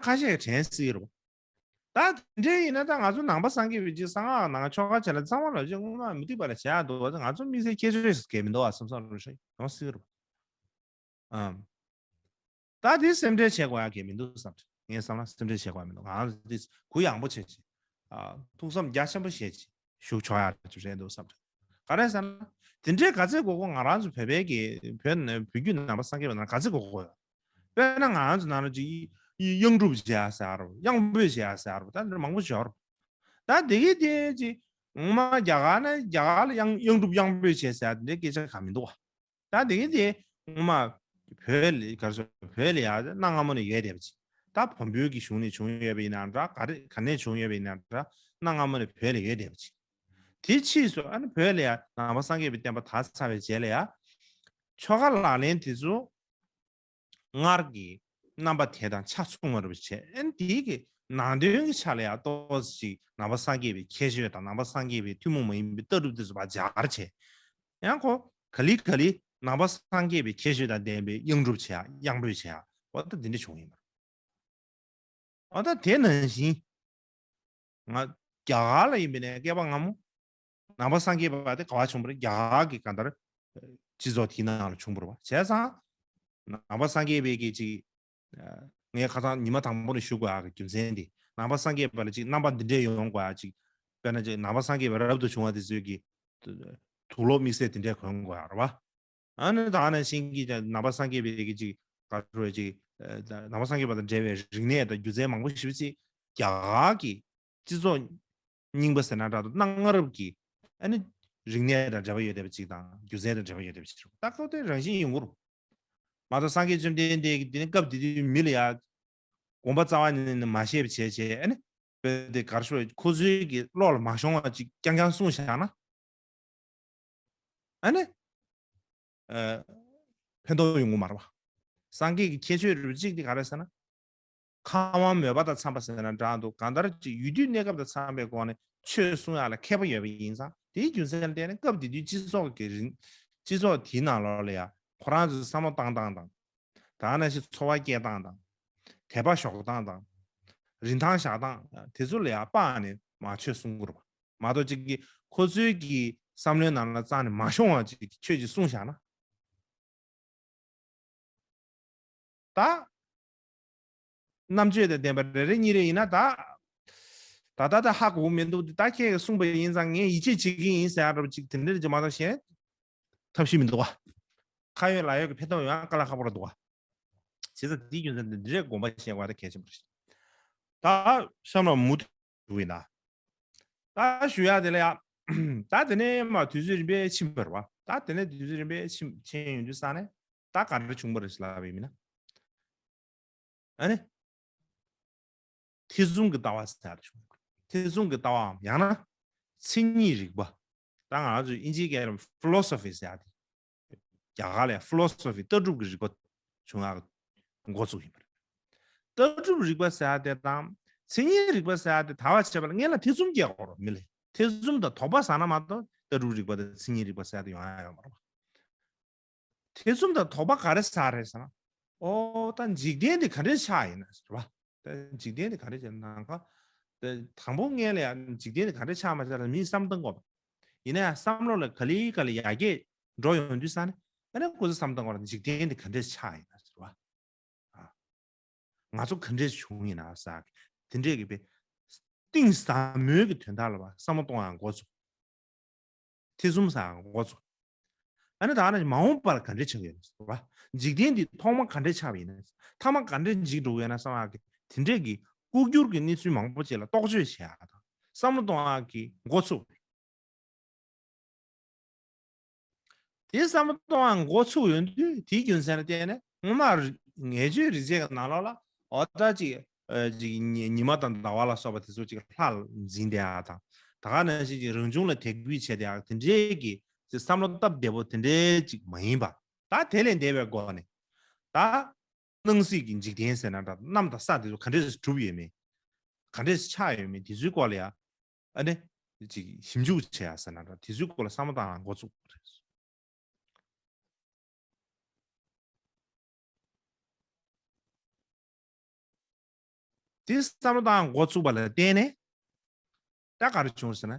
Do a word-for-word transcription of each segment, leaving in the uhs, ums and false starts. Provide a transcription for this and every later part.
ཁ་ཤས་དྲན་སྲིད་རོ། ད་དེ་འདྲ་ཡིན་ན་ད་ང་ཚོ་ནང་པ་སངས་རྒྱས་པའི་གཅིག་གསང་སྔགས་ནང་ཆོ་ག་བྱས་ན་གཙང་མ་ལ་ཅིག་སྔོན་མ་མུ་སྟེགས་པ་ལ་བྱེད་ཡག་འདུག་བ། ང་ཚོ་དམིགས་བསལ་ཁྱད་ཆོས་ཤིག་གས་མི་འདུག་བ་བསམ་བསམ་རུ་ཤི་ཡོང་སྲིད་རོ། ཨམ། ད་དེ་སེམས་ཁྲལ་བྱེད་དགོས་ཡག་གི་མི་འདུག་བསམ། ངས་བསམ་ན་སེམས་ཁྲལ་བྱེད་དགོས་ཡག་མི་འདུག་ང་ཚོ་དེ་གུ་ཡངས་པོ་བྱེད་ཅིག་ཨ། ཐུགས་བསམ་རྒྱ་ཆེན་པོ་བཞེས་ཅིག་ཞུགས་ཆོག་ཡག་ཅིག་རེད་འདུག་བསམ། ག་རེ་ཟེར་ན། དེ་འདྲའི་ག་ཚད་དགོས་དགོས། ང་རང་ཚོ་བོད་པའི་གི་བོད་ནས་བོད་བརྒྱུད་ནང་པ་སངས་རྒྱས་པ་ནང་ག་ཚད་དགོས་དགོས་ཡོད། དཔེར་ན་ང་རང་ཚོ་ནང་ལ་ཅིག་དབྱངས་སྒྲུབ་བྱེད་ཡག་ཟེར་རོ། དབྱངས་སྤོས་བྱེད་ཡག་ཟེར་རོ། ད་འདི་མང་པོ་ཡོད་རོ། ད་དེ་གི་དེ་ཅིག་ངོ་མ་རྒྱ་གར་ན་རྒྱ་གར་ལ་དབྱངས་དབྱངས་སྒྲུབ་དབྱངས་སྤོས་བྱེད་ཟེར་དེ་འདྲའི་སྐད་ཆ་གང་མི་འདུག་བ། ད་དེ་གི་དེ་ངོ་མ་བོད་ལ་ག་རེ་ཟེར། བོད་ལ་ཡ་གནའ་སྔ་མོ་ནས་ཡོད་བསྡད་པ་ཅིག་ད་བོན་པོའི་གི་གཞུང་ནས་བྱུང་ཡོད་པ་ཡིན་ན་འདྲ། ག་རེ་ག་ནས་བྱུང་ཡོད་པ་ཡིན་ན་འདྲ། གནའ་སྔ་མོ་ནས་བོད་ལ་ཡོད་བསྡད་པ་ཅིག་དེ་ཕྱིས་སུ་ཨ་ནི་བོད་ལ་ཡ་ནང་པ་སངས་རྒྱས་པའི་བསྟན་པ་དར་ཚར་བའི་རྗེས་ལ་ཡ། ཆོ་ག་ལག་ལེན་དེ་ཚོ་སྔར་གྱི་རྣམ་པ་དེ་དང་ཆ་མཚུངས་པ་རེད་བྱས། ཨ་ནི་དེའི་གི་ནང་དོན་གྱི་ཆ་ལ་ཡང་ཏོག་ཙམ་ཅིག་ནང་པ་སངས་རྒྱས་པའི་ཁྱད་ཆོས་དང་ནང་པ་སངས་རྒྱས་པའི་ཐུན་མོང་མ་ཡིན་པའི་ལྟ་གྲུབ་དེ་ཚོ་ཕར་སྦྱར་བྱས། ཡང་ཁོ་ག་ལེ་ག་ལེ་ནང་པ་སངས་རྒྱས་པའི་ཁྱད་ཆོས་དང་ལྡན་པའི་དབྱངས་སྒྲུབ་བྱེད་ཡག་དབྱངས་སྤོས་བྱེད་ཡག་འོ་ད་འདི་འདྲ་བྱུང་ཡིན་པ་རེད། འོ་ད་དེ་ནང་བཞིན། ང་རྒྱ་གར་ལ་ཡིན་པ་ནས་བསྐལ་པ་སྔ་མོ། ནང་པ་སངས་རྒྱས་པ་དེ་ག་པར་བྱུང་བ་རེད། རྒྱ་གར་གྱི་གང་ལྟར་སྤྱི་ཚོགས་དེའི་ནང་ལ་བྱུང་བ་རེད་བ། བྱས་ཙང་། ནང་པ་སངས་རྒྱས་པའི་གི་ཅིག་ངས་ཁ་སང་ཉི་མ་དང་པོ་ནས་ཞུ་དགོས་ཡག་གི་རྒྱུ་མཚན་དེ། ནང་པ་སངས་རྒྱས་པ་ལ་ཅིག་རྣམ་པ་འདི་འདྲས་ཡོང་དགོས་ཡག་ཅིག་དཔེར་ན་ཅིག་ནང་པ་སངས་རྒྱས་པ་རབ་ཏུ་བྱུང་བ་དེ་ཚོས་ཀྱི་དུག་སློག་དམིགས་བསལ་དེ་འདྲས་གོན་དགོས་ཡག་རེད་བ། ཨ་ནི་ད་ག་ནང་བཞིན་གྱི་ནང་པ་སངས་རྒྱས་པའི་གི་ཅིག་ག་རེ་ཅིག་ནང་པ་སངས་རྒྱས་པ་དང་འབྲེལ་བའི་རིག་གནས་དང་སྒྱུ་རྩལ་མང་པོ་ཞིག་ཅིག་རྒྱ་གར་གྱི་སྤྱི་ཚོགས་རྙིང་པ་ཟེར་ན་འདྲ་འདུག་གནའ་སྔ་རབས་ཀྱི་ཨ་ནི་རིག་གནས་དང་འབྲེལ་བ་ཡོད་བསྡད་པ་ཅིག་དང་སྒྱུ་རྩལ་དང་འབྲེལ་བ་ཡོད་བསྡད་པ་ཅིག་རེད། ད་སྐབས་དེ་རང་བཞིན་ཡོང་གི་རེད། མ་གཏོགས་སངས་རྒྱས་བཅོམ་ལྡན་འདས་ཀྱིས་དེ་ནི་སྐབས་དེ་དུས་མི་ལ་ཡ་དགོངས་པ་རྩ་བ་ནས་མ་བཞེས་པ་བྱས་བྱས། ཨ་ནི་དཔེ་དེ་གར་ཤོར་ཁོ་ཚོའི་གི་བློ་ལ་མ་ཤོང་བ་ཅིག་རྐྱང་རྐྱང་གསུངས་བཞག་ན། ཨ་ནི། ཨ། ཕན་ཐོགས་ཡོང་གི་མ་རེད་བ། སངས་རྒྱས་ཀྱི་ཁྱད་ཆོས་རུ་གཅིག་དེ་ག་རེ་ཟེར་ན། ཁམས་དབང་མོས་པ་དང་འཚམས་པ་ཟེར་ན་འདྲ་འདུག་གང་ལྟར་ཅིག་ཡུལ་དུས་གནས་སྐབས་དང་འཚམས་པའི་སྒོ་ནས་ཆོས་གསུང་ཡག་ལ་མཁས་པ་ཡོད་པ་ཡིན་ཙང་། དེའི་རྒྱུ་མཚན་ལ་བརྟེན་ནས་སྐབས་དེ་དུས་སྤྱི་ཚོགས་ཀྱི་རིང་། སྤྱི་ཚོགས་དེའི་ནང་ལོགས་ལ་ཡང་ཁོ་རང་ཚོའི་བསམ་བློ་བཏང་སྟངས་དང་། ད་ག་ནང་བཞིན་འཚོ་བ་སྐྱེལ་སྟངས་དང་། དད་པ་གཞོག་སྟངས་དང་། རིན་ཐང་བཞག་སྟངས་དེ་ཚོ་ལ་ཡང་དཔག་ནས་མ་ཆོས་གསུང་གི་རེད་པ། མ་གཏོགས་ཅིག་གིས་ཁོ་ཚོའི་གི་བསམ་བློའི་ནང་ལ་རྩ་ནས་མ་ཤོང་བ་ཅིག་ཆོས་ཅིག་གསུངས་བཞག་ན། ད། རྣམ་དཔྱོད་དང་ལྡན་པ་རེ་རེ་གཉིས་རེ་ཡིན་ན་ད། ད་ལྟ་ད་ཧ་གོ་གི་མི་འདུག་ད་ཁྱེད་ཀྱིས་གསུངས་པ་ཡིན་ཙང་ངས་ཡིད་ཆེས་བྱེད་ཀྱི་ཡིན་ཟེར་ཡག་འདྲ་པོ་ཅིག་དེ་འདྲ་ཅིག་མ་གཏོགས་གཞན་ཐབས་ཤེས་མི་འདུག་བ། ཁ་ཡོད་ལག་ཡོད་ཀྱི་ཕན་ཐོགས་ཡོང་ཡག་དཀའ་ལས་ཁག་པོ་རེད་འདུག་བ། བྱས་ཙང་དེའི་རྒྱུ་མཚན་དེ་འདི་འདྲའི་དགོངས་པ་བཞེས་དགོས་པ་དེ་གལ་ཆེན་པོ་རེད། ད་གཤམ་ལ་མུ་མཐུད་ཞུ་གི་ཡིན་ད། ད་ཞུ་ཡག་དེ་ལ་ཡ། ད་དེ་ནས་མར་དུས་ཚོད་རིམ་པས་ཕྱིན་པ་རེད་བ། ད་དེ་ནས་དུས་ཚོད་རིམ་པས་ཕྱིན་ཕྱིན་ཡོང་དུས་ཙ་ནས་ད་ག་རེ་བྱུང་བ་རེད་ལབ་པ་ཡིན་ན། ཨ་ནི། ཐེ་ཚོམ་གྱི་ལྟ་བ་ཟེར་ཡག་བྱུང་། ཐེ་ཚོམ་གྱི་ལྟ་བའམ་ཡང་ན་མཚན་ཉིད་རིག་པ། ད་ང་ཚོས་དབྱིན་ཇིའི་སྐད་ལ་ཕི་ལོ་སོ་ཕི་ཟེར་ཡག་དེ། རྒྱ་གར་ལ་ཕི་ལོ་སོ་ཕི་ལྟ་གྲུབ་ཀྱི་རིག་པ་བྱུང་ཡག་འགོ་བཙུགས་ཡིན་པ་རེད། ལྟ་གྲུབ་རིག་པ་ཟེར་ཡག་དེ་དང་མཚན་ཉིད་རིག་པ་ཟེར་ཡག་དེ་དར་བ་བྱེད་པ་ལ་སྔོན་ལ་ཐེ་ཚོམ་སྐྱེ་དགོས་རེད་མི་ལ། ཐེ་ཚོམ་དང་དོགས་པ་ཟ་ན་མ་གཏོགས་ལྟ་གྲུབ་རིག་པ་དང་མཚན་ཉིད་རིག་པ་ཟེར་ཡག་དེ་ཡོང་ཡག་ཡོད་མ་རེད་པ། ཐེ་ཚོམ་དང་དོགས་པ་ག་རེ་ཟ་རེད་ཟེར་ན། ཨོ་ད་འཇིག་རྟེན་འདི་ག་འདྲས་ཆགས་ཡིན་ན་ཟེར་བ། ད་འཇིག་རྟེན་འདི་ག་འདྲས་ཆགས་ནམ་མཁའ། ད་དང་པོ་སྔོན་ལ་ཡང་འཇིག་རྟེན་འདི་ག་འདྲས་ཆགས་མ་ཆགས་ལ་མིས་བསམ་བཏང་དགོས་པ། ཡིན་ན་ཡང་བསམ་བློ་ལ་ག་ལེ་ག་ལེ་ཡར་རྒྱས་འགྲོ་ཡོང་དུས་ཙ་ནས་ཨ་ནི་ཁོ་ཚོས་བསམ་བཏང་དགོས་རེད། འཇིག་རྟེན་འདི་ག་འདྲས་ཆགས་ཡིན་ན་ཟེར་བ། ཨ། ང་ཚོ་ག་འདྲས་བྱུང་ཡིན་ན་ཟེར། དེ་འདྲས་ཀྱི་དཔེ། གཏིང་ཟབ་མོའི་གི་དོན་དག་ལ་བ་བསམ་བློ་གཏོང་ཡག་འགོ་ཚུགས། ཐེ་ཚོམ་ཟ་ཡག་འགོ་ཚུགས། ཨ་ནི་ད་ནི་མ་འོངས་པ་ལ་ག་འདྲས་ཆགས་ཡོད་ན་ཟེར་བ། འཇིག་རྟེན་འདི་ཐོག་མ་ག་འདྲས་ཆགས་པ་ཡིན་ན། མཐའ་མ་ག་འདྲས་འཇིག་འགྲོ་གི་ཡོད་ན་བསམ་ཡག་གི་དེ་འདྲས་ཀྱི་ལྐོག་གྱུར་གྱི་གནས་ཚུལ་མང་པོ་ཅིག་ལ་རྟོག་དཔྱོད་བྱེད་ཡག་དང་བསམ་བློ་གཏོང་ཡག་གི་འགོ་ཚུགས། དེ་བསམ་བློ་གཏོང་བ་འགོ་ཚུགས་ཡོང་དུས་དེའི་རྒྱུ་མཚན་ལ་བརྟེན་ནས་སྔོན་མ་རི་ངེས་བརྗོད་རིག་བྱེད་ཀྱི་ནང་ལོགས་ལ་འོ་ད་ཅིག་ཨ་ཅིག་ཉི་ཉི་མ་དང་ཟླ་བ་ལ་སོགས་པ་དེ་ཚོ་ཅིག་ལྷར་འཛིན་བསྡད་ཡག་དང་། ད་ག་ནང་བཞིན་ཅིག་རང་བྱུང་ལ་དད་གུས་བྱེད་བསྡད་ཡག་དེ་འདྲའི་གི་ཅིག་བསམ་བློ་སྟབས་བདེ་པོ་དེ་འདྲའི་ཅིག་མ་ཡིན་པ། ད་དེ་ལས་འདས་པའི་སྒོ་ནས་ད་སྣང་སྲིད་ཀྱི་འཇིག་རྟེན་ཟེར་ན་འདྲ། གནམ་དང་ས་དེ་ཚོ་ག་འདྲས་གྲུབ་ཡོད་མེད། ག་འདྲས་ཆགས་ཡོད་མེད་དེ་ཚོའི་སྐོར་ལ་ཡ། ཨ་ནི། ཅིག་ཞིབ་འཇུག་བྱེད་ཡ་ཟེར་ན་འདྲ། དེ་ཚོའི་སྐོར་ལ་བསམ་བློ་བཏང་ཡ་འགོ་བཙུགས་པ་རེད། དེ་བསམ་བློ་བཏང་འགོ་བཙུགས་པ་ལ་བརྟེན་ནས། ད་ག་རེ་བྱུང་ཟེར་ན།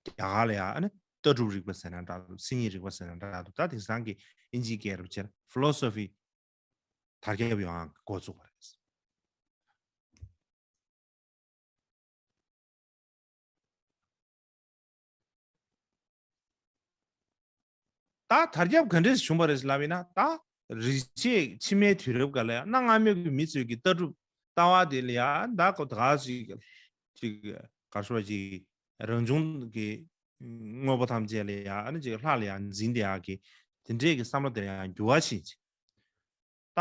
རྒྱ་གར་ལ་ཡང་ཨ་ནི་ལྟ་གྲུབ་རིག་པ་ཟེར་ན་འདྲ་འདུག་མཚན་ཉིད་རིག་པ་ཟེར་ན་འདྲ་འདུག་ད་དེང་སང་གི་ཨིན་ཇིའི་སྐད་རུ་བྱས་ན་ཕི་ལོ་སོ་ཕི་དར་ཁྱབ་ཡོང་ཡང་འགོ་བཙུགས་པ་རེད། ད་དར་ཁྱབ་ག་འདྲས་བྱུང་བ་རེད་ལབ་ཡིན་ན། ད་རིག་བྱེད་ཕྱི་མའི་དུས་རབས་སྐབས་ལ་ཡང་གནའ་སྔ་མོའི་གི་མི་ཚོས་ཀྱི་ལྟ་གྲུབ་ལྟ་བ་དེ་ལ་ཡང་ད་ཀོ་ད་ག་ཅིག་ཅིག་ག་རེ་ཞུ་བ་ཅིག་རང་བྱུང་གི་དངོས་པོ་ཐམས་ཅད་ལ་ཡང་ཨ་ནི་ཅིག་ལྷ་ལ་ཡང་འཛིན་བསྡད་ཡག་གི་དེ་འདྲས་ཀྱི་བསམ་བློ་དེ་ལ་ཡང་འགྱུར་བ་ཕྱིན་ཅིག་ད་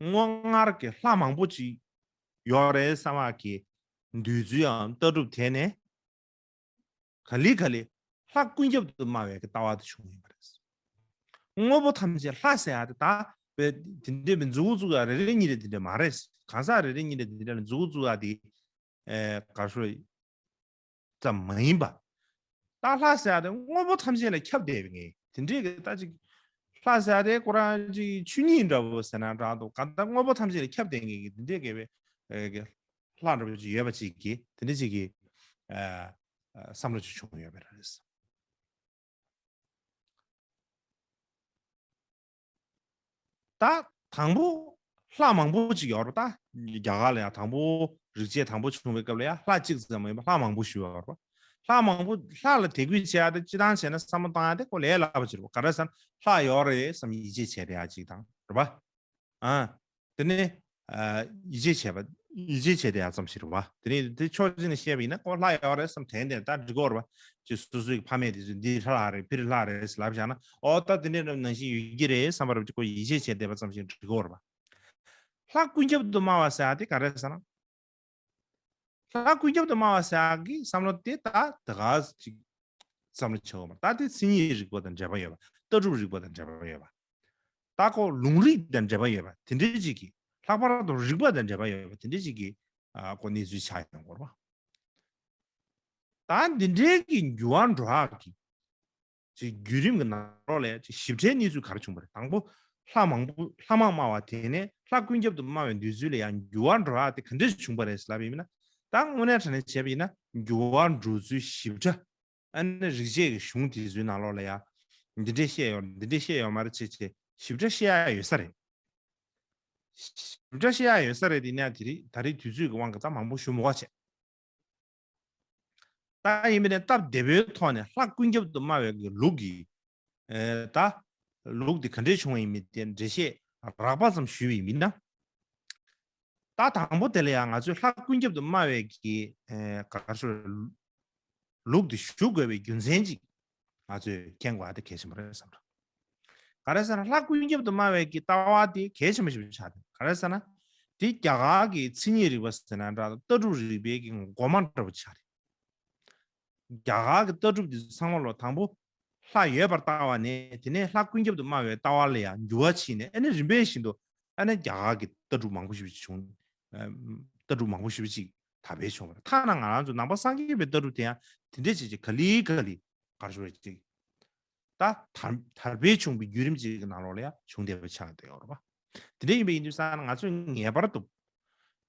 སྔོ་སྔར་གྱི་ལྷ་མང་པོ་ཅིག་ཡོད་རེད་བསམ་ཡག་གི་འདོད་ཚུལ་ཡང་ལྟ་གྲུབ་དེ་ནས། ག་ལེ་ག་ལེ་ལྷ་ཀུན་ཁྱབ་ཏུ་སྨྲ་བའི་ལྟ་བ་དེ་བྱུང་ཡོད་པ་རེད། དངོས་པོ་ཐམས་ཅད་ལྷ་ཟེར་ཡ་དེ་ད་བས་དེ་འདྲའི་མཛུབ་གུ་བཙུགས་ཡ་རེ་རེ་གཉིས་རེ་དེ་འདྲ་མ་རེད། གང་ཟག་རེ་རེ་གཉིས་རེ་དེ་འདྲ་ལ་མཛུབ་གུ་བཙུགས་ཡ་དེ་ཨེ་ག་རེ་ཞུ་ཙམ་མ་ཡིན་པ། ད་ལྷ་ཟེར་ཡ་དེ་དངོས་པོ་ཐམས་ཅད་ལ་ཁྱབ་བསྡད་པའི་ངེས་དེ་འདྲའི་གི་ད་ཅིག་ལྷ་ཟེར་ཡ་དེ་ཁོ་རང་ཅིག་ཆོས་ཉིད་འདྲ་བོ་ཟེར་ན་འདྲ་འདུག་ག་ད་དངོས་པོ་ཐམས་ཅད་ལ་ཁྱབ་བསྡད་མཁན་གྱི་དེ་འདྲའི་གི་བའི་ཨེ་གི་ལྷ་འདྲ་བོ་ཅིག་ཡོད་པ་ཅིག་གིས་དེ་འདྲ་ཅིག་གིས་ཨ་ཨ་བསམ་བློ་ཅིག་བྱུང་ཡོད་པ་རེད། ད་དང་པོ་ལྷ་མང་པོ་ཅིག་ཡོད་རེད། ད་རྒྱ་གར་ལ་ཡང་དང་པོ་རིག་བྱེད་དང་པོ་བྱུང་བའི་སྐབས་ལ་ཡང་ལྷ་གཅིག་ཙམ་མ་ཡིན་པར་ལྷ་མང་པོ་ཞིག་ཡོད་རེད། ལྷ་མང་པོ་ལྷ་ལ་དད་གུས་བྱེད་ཡ་དེ་སྤྱི་བཏང་བྱས་ན་བསམ་བློ་བཏང་ཡ་དེ་ཁོ་ལས་སླ་པོ་ཅིག་རེད། ག་རེ་ཟེར་ན་ལྷ་ཡོད་རེད་བསམ་ཡིད་ཆེས་བྱས་བསྡད་ཡ་ཅིག་དང་རེད་པ། ཨ། དེ་ནས་ཨ་ཡིད་ཆེས་བྱས་པ་ཡིད་ཆེས་བྱས་བསྡད་ཡ་ཙམ་ཞིག་རེད་བ། དེ་ནས་དེ་ཕྱོགས་གཅིག་ནས་བཤད་པ་ཡིན་ན་ཁོ་ལྷ་ཡོད་རེད་བསམ་དྲན་ཏེ་ད་འགྲིག་གི་རེད་བ། ཅིག་སོ་སོའི་ཕ་མས་དེ་ཚོ་འདི་ལྷ་རེད་ཕ་རི་ལྷ་རེད་ལབ་བཞག་ན་ཨོ་ད་དེ་འདྲའི་ནང་བཞིན་ཡོད་ཀྱི་རེད་བསམ་པ་རེད། ཅིག་ཁོ་ཡིད་ཆེས་བྱས་བསྡད་པ་ཙམ་ཞིག་འགྲིག་གི་རེད་བ། ལྷ་ཀུན་ཁྱབ་ཏུ་སྨྲ་བ་ཟེར་ཡ་དེ་ག་རེ་ཟེར་ན། ལྷ་ཀུན་ཁྱབ་ཏུ་སྨྲ་བ་ཟེར་ཡག་གི་བསམ་བློ་དེ་ད་ད་ག་ཅིག་བསམ་བློ་བྱེད་འོང་བ་ད་དེ་མཚན་ཉིད་རིག་པ་དང་འབྲེལ་བ་ཡོད་པ། ལྟ་གྲུབ་རིག་པ་དང་འབྲེལ་བ་ཡོད་པ། ད་ཁོ་ལུང་རིགས་དང་འབྲེལ་བ་ཡོད་པ་དེ་འདྲའི་ཅིག་གི་ལྷག་པར་དུ་རིག་པ་དང་འབྲེལ་བ་ཡོད་པ་དེ་འདྲའི་ཅིག་གི་ཨ་ཁོ་གནས་ཚུལ་ཆགས་ཡོང་གི་རེད་བ། ད་འདི་འདྲའི་གི་འགྱུར་བ་འགྲོ་ཡག་གི་ཅིག་བརྒྱུད་རིམ་གྱི་ནང་ལོགས་ལ་ཅིག་ཞིབ་ཕྲའི་གནས་ཚུལ་ག་རེ་བྱུང་བ་རེད། དང་པོ་ལྷ་མང་པོ་ལྷ་མང་སྨྲ་བ་དེ་ནས་ལྷ་ཀུན་ཁྱབ་ཏུ་སྨྲ་བའི་འདོད་ཚུལ་ལ་ཡང་འགྱུར་བ་འགྲོ་ཡག་དེ་ག་འདྲས་བྱུང་བ་རེད་ལབ་ཡིན་ན། ད་དངོས་གནས་དྲང་གནས་བྱས་པ་ཡིན་ན་འགྱུར་བ་འགྲོ་ཚུལ་ཞིབ་ཕྲ་ཨ་ནི་རིག་བྱེད་ཀྱི་གཞུང་དེ་ཚོའི་ནང་ལོགས་ལ་ཡང་འདི་འདྲས་བཤད་ཡོད་འདི་འདྲས་བཤད་ཡོད་མ་རེད་ཅེས་ཅེས་ཞིབ་ཕྲ་བཤད་ཡག་ཡོད་ས་རེད། ཞིབ་ཕྲ་བཤད་ཡག་ཡོད་ས་རེད། དེ་ནས་དེ་རིང་ད་རེས་དུས་ཚོད་ཀྱི་དབང་གིས་ད་མང་པོ་ཞུ་མི་དགོས་བྱས། ད་ཡིན་པ་ནས་སྟབས་བདེ་པོའི་ཐོག་ནས་ལྷ་ཀུན་ཁྱབ་ཏུ་སྨྲ་བའི་གི་ལུགས་ཀྱི་ཨེ་ད་ལུགས་འདི་ག་འདྲས་བྱུང་བ་ཡིན་མིན་དེ་འགྲེལ་བཤད་རགས་པ་ཙམ་ཞུས་པ་ཡིན་ན། ད་དང་པོ་དེ་ལ་ཡང་ང་ཚོས་ལྷ་ཀུན་ཁྱབ་ཏུ་སྨྲ་བའི་གི་ཨེ་ག་རེ་ཞུ་ལུགས་འདི་ཞུ་དགོས་པའི་རྒྱུ་མཚན་ཅིག་ང་ཚོས་མཁྱེན་དགོས་པ་དེ་གལ་ཆེན་པོ་རེད་བསམ་འདུག་ག་རེ་ཟེར་ན་ལྷ་ཀུན་ཁྱབ་ཏུ་སྨྲ་བའི་གི་ལྟ་བ་དེ་གལ་ཆེན་པོ་ཞིག་ཆགས་འདུག་ག་རེ་ཟེར་ན་དེ་རྒྱ་གར་གྱི་མཚན་ཉིད་རིག་པ་ཟེར་ན་འདྲ་ལྟ་གྲུབ་རིག་པའི་གི་མགོ་མ་འདྲ་པོ་ཆགས་རེད། རྒྱ་གར་གྱི་ལྟ་གྲུབ་འདི་ཚང་མ་ལོ་དང་པོ་ལྷ་ཡོད་པར་ལྟ་བ་ནས་དེ་ནས་ལྷ་ཀུན་ཁྱབ་ཏུ་སྨྲ་བའི་ལྟ་བ་ལ་ཡང་འགྱུར་བ་ཕྱིན་ནས་ཨ་ནི་རིམ་པས་བཞིན་དུ་ཨ་ནི་རྒྱ་གར་གྱི་ལྟ་གྲུབ་མང་པོ་ཞིག་བྱུང་། ལྟ་གྲུབ་མང་པོ་ཞིག་ཅིག་དར་འཕེལ་བྱུང་བ་རེད། ཐ་ན་ང་རང་ཚོ་ནང་པ་སངས་རྒྱས་པའི་ལྟ་གྲུབ་དེ་ཡང་དེ་འདྲས་ཅིག་ཅིག་ག་ལེ་ག་ལེ་ག་རེ་ཞུ་རེད་ཅིག་ད་དར་དར་འཕེལ་བྱུང་བའི་བརྒྱུད་རིམ་ཅིག་གི་ནང་ལོགས་ལ་ཡང་བྱུང་བསྡད་པ་ཆགས་བསྡད་ཡོད་རེད་པ། དེ་འདྲ་ཡིན་པ་ཡིན་དུས་ཙང་ང་ཚོས་ངེས་པར་དུ་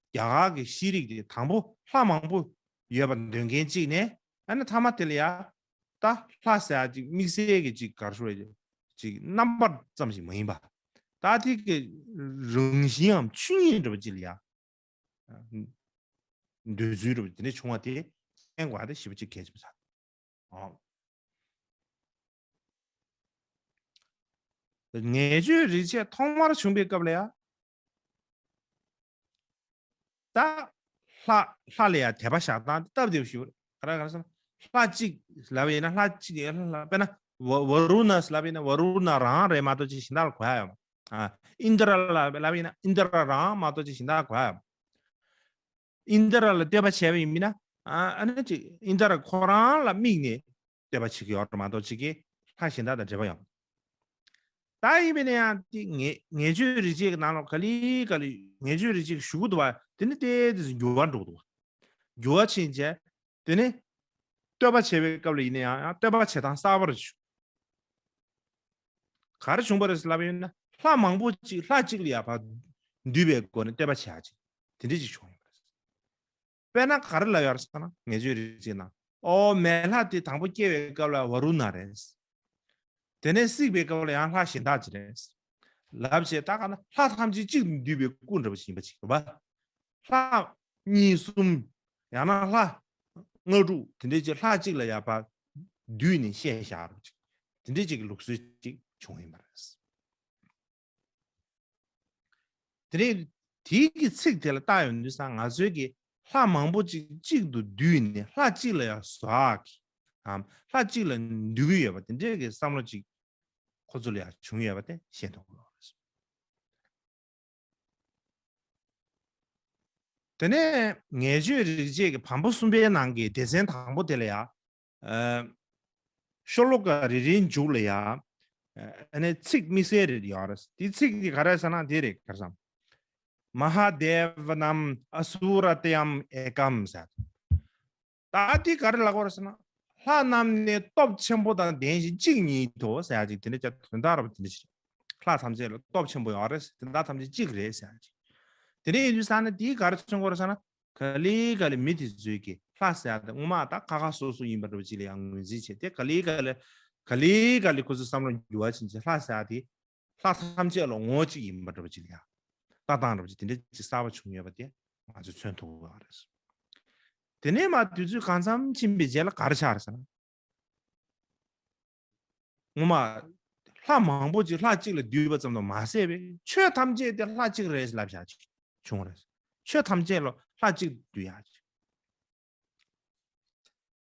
རྒྱ་གར་གྱི་ཤེས་རིག་དེ་དང་པོ་ལྷ་མང་པོ་ཡོད་པ་འདོན་མཁན་གཅིག་ནས་ཨ་ནི་མཐའ་མ་དེ་ལ་ཡ་ད་ལྷ་ཟེར་ཡ་ཅིག་དམིགས་བསལ་གྱི་ཅིག་ག་རེ་ཞུ་རེད་ཅིག་རྣམ་པ་ཙམ་ཞིག་མ་ཡིན་པ་ད་དེ་གི་རང་བཞིན་འམ་ཆོས་ཉིད་འདྲ་པོ་ཅིག་ལ་ཡ་འདོད་ཚུལ་འདྲ་པོ་དེ་འདྲ་བྱུང་བ་དེ་མཁྱེན་དགོས་པ་དེ་ཞེ་པོ་ཅིག་གལ་ཆེན་པོ་ཆགས། ངེས་བརྗོད་རིག་བྱེད་ཐོག་མར་བྱུང་བའི་སྐབས་ལ་ཡ། ད་ལྷ་ལྷ་ལ་ཡ་དད་པ་བཞག་སྟངས་དེ་སྟབས་བདེ་པོ་ཞིག་རེད། ག་རེ་ག་རེ་ཟེར་ན་ལྷ་གཅིག་ལབ་ཡིན་ན་ལྷ་གཅིག་ཡ་ལྷ་ལྷ་དཔེར་ན་ཝ་ཝ་རུ་ཎ་ལབ་ཡིན་ན་ཝ་རུ་ཎ་རང་རེད་མ་གཏོགས་ཅིག་གཞན་དག་ལ་གོ་ཡ་ཡོད་མ། ཨ་ཨིན་དྲ་ལབ་ལབ་ཡིན་ན་ཨིན་དྲ་རང་མ་གཏོགས་ཅིག་གཞན་དག་ལ་གོ་ཡ་ཡོད་མ། ཨིན་དྲ་ལ་བསྟོད་པ་བྱས་པ་ཡིན་མིན་ན་ཨ་ཨ་ནི་ཅིག་ཨིན་དྲ་ཁོ་རང་ལ་དམིགས་ནས་བསྟོད་པ་བྱེད་ཀྱི་ཡོད་རེད་མ་གཏོགས་ཅིག་གིས་ལྷ་གཞན་དག་དང་འབྲེལ་བ་ཡོད། ད་ཡིན་པས་ན་ཡང་དེ་ངེས་ངེས་བརྗོད་རིག་བྱེད་ཀྱི་ནང་ལ་ག་ལེ་ག་ལེ་ངེས་བརྗོད་རིག་བྱེད་ཀྱི་ཞུ་གི་འདུག་བ། དེ་ནི་ཏོག་ཙམ་འགྱུར་བ་འགྲོ་གི་འདུག་བ། འགྱུར་བ་ཕྱིན་བྱས་དེ་ནི་བསྟོད་པ་བྱེད་པའི་སྐབས་ལ་ཡིན་ན་ཡང་ཡང་བསྟོད་པ་བྱེད་སྟངས་གསར་པ་རེ་བྱུང་། ག་རེ་བྱུང་བ་རེད་ལབ་ཡོད་ན་ལྷ་མང་པོ་ཅིག་ལྷ་གཅིག་ལ་ཡ་ཕར་འདུས་པའི་སྒོ་ནས་བསྟོད་པ་བྱེད་ཡ་ཅིག་དེ་འདྲ་ཅིག་བྱུང་ཡོད་པ་རེད། དཔེར་ན་ག་རེ་ལབ་ཡོད་རེད་ཟེར་ན། ངེས་བྱུས་རིག་བྱེད་ནང་། ཨོ་མེ་ལྷ་དེ་དང་པོ་སྐྱེ་བའི་སྐབས་ལ་ཝ་རུ་ཎ་རེད། དེ་ནས་བསྲེགས་པའི་སྐབས་ལ་ཡང་ལྷ་གཞན་དག་ཅིག་རེད། ལབ་བྱས་ད་ག་ན་ལྷ་ཐམས་ཅད་གཅིག་ཏུ་འདུས་པའི་སྐུ་འདྲ་བ་ཞིག་ཡིན་པ་ཅིག་རེད་པ། ལྷ་གཉིས་གསུམ། ཡང་ན་ལྷ་ལྔ་དྲུག་དེ་འདྲའི་ཅིག་ལྷ་གཅིག་ལ་ཡར་ཕར་བསྡུས་ནས་བཤད་བཞག་རོགས་ཅིག་དེ་འདྲའི་ཅིག་གི་ལུགས་སྲོལ་ཅིག་བྱུང་ཡིན་པ་རེད། དེ་ནས་དེའི་གི་ཚིག་དེ་ལ་བལྟ་ཡོང་དུས་ཙང་ང་ཚོའི་གི་ལྷ་མང་པོ་ཅིག་གཅིག་ཏུ་བསྡུས་ནས་ལྷ་གཅིག་ལ་ཡང་བཟོ་ཡག་གི་ཨམ་ལྷ་གཅིག་ལ་འདུས་ཀྱི་ཡོད་པ་དེ་འདྲའི་གི་བསམ་བློ་ཅིག་ཁོ་ཚོ་ལ་ཡང་བྱུང་ཡོད་པ་དེ་ཤེས་ཐུབ་ཀྱི་ཡོད་རེད། དེ་ནས་ངེས་བྱུས་རིག་བྱེད་ཀྱི་བམ་པོ་གསུམ་པའི་ནང་གི་སྡེ་ཚན་དང་པོ་དེ་ལ་ཡང་། ཨ། ཤོ་ལོ་ཀ་རེ་རེའི་མཇུག་ལ་ཡང་། ཨ་ནི་ཚིག་དམིགས་བསལ་རེ་ཡོད་རེད། དེ་ཚིག་དེ་ག་རེ་ཟེར་ན་དེ་རེད། ག་རེ་ཟེར། མ་ཧཱ་དེ་ཝ་ནམ་ཨ་སུ་ར་ཏ་ཡམ་ཨེ་ཀམ་ཟེར། ད་དེ་ག་རེ་ལབ་དགོས་རེད་ཟེར་ན། ལྷ་རྣམས་ནི་སྟོབས་ཆེན་པོ་དང་ལྡན་ཞིང་གཅིག་ཉིད་དོ་ཟེར་ཡག་ཅིག་དེ་འདྲ་ཅིག་དོན་དག་རེད་པ། དེ་འདྲ་ཅིག་ལྷ་ཐམས་ཅད་ལ་སྟོབས་ཆེན་པོ་ཡོད་རེད། དེ་དག་ཐམས་ཅད་གཅིག་རེད་ཟེར་ཡག་ཅིག་དེ་འདྲ་ཡིན་དུས་ཙང་ནས་དེ་ག་རེ་མཚོན་གྱི་ཡོད་རེད་ཟེར་ན། ག་ལེ་ག་ལེ་མི་དེ་ཚོས་ཀྱི་ལྷ་ཟེར་ཡག་དེ་སྔོན་མ་ད་ཁ་ཁ་སོ་སོ་ཡིན་པ་འདྲ་པོ་ཅིག་ལ་ཡང་ངོས་འཛིན་བྱས་ཏེ། ག་ལེ་ག་ལེ་ག་ལེ་ག་ལེ་ཁོ་ཚོའི་བསམ་བློ་འགྱུར་བ་ཕྱིན་བྱས་ལྷ་ཟེར་ཡག་དེ་ལྷ་ཐམས་ཅད་ལ་ངོ་བོ་གཅིག་ཡིན་པ་འདྲ་པོ་ཅིག་ལ་ཡང་ལྟ་སྟངས་འདྲ་པོ་ཅིག་དེ་འདྲ་ཅིག་གསར་པ་བྱུང་ཡོད་པ་དེ་ང་ཚོས་མཚོན་ཐུབ་ཀྱི་ཡོད་རེད། དེ་ནས་མར་དུས་ཚོད་གང་འཚམ་ཕྱིན་པའི་རྗེས་ལ་ག་རེ་ཆགས་རེད་ཟེར་ན། སྔོན་མ་ལྷ་མང་པོ་ཅིག་ལྷ་གཅིག་ལ་འདུས་པ་ཙམ་དུ་མ་ཟད་པའི་ཆོས་ཐམས་ཅད་དེ་ལྷ་གཅིག་རེད་ལབ་བཞག་ཅིག་བྱུང་བ་རེད། ཆོས་ཐམས་ཅད་ལ་ལྷ་གཅིག་འདུས་ཡག་ཅིག་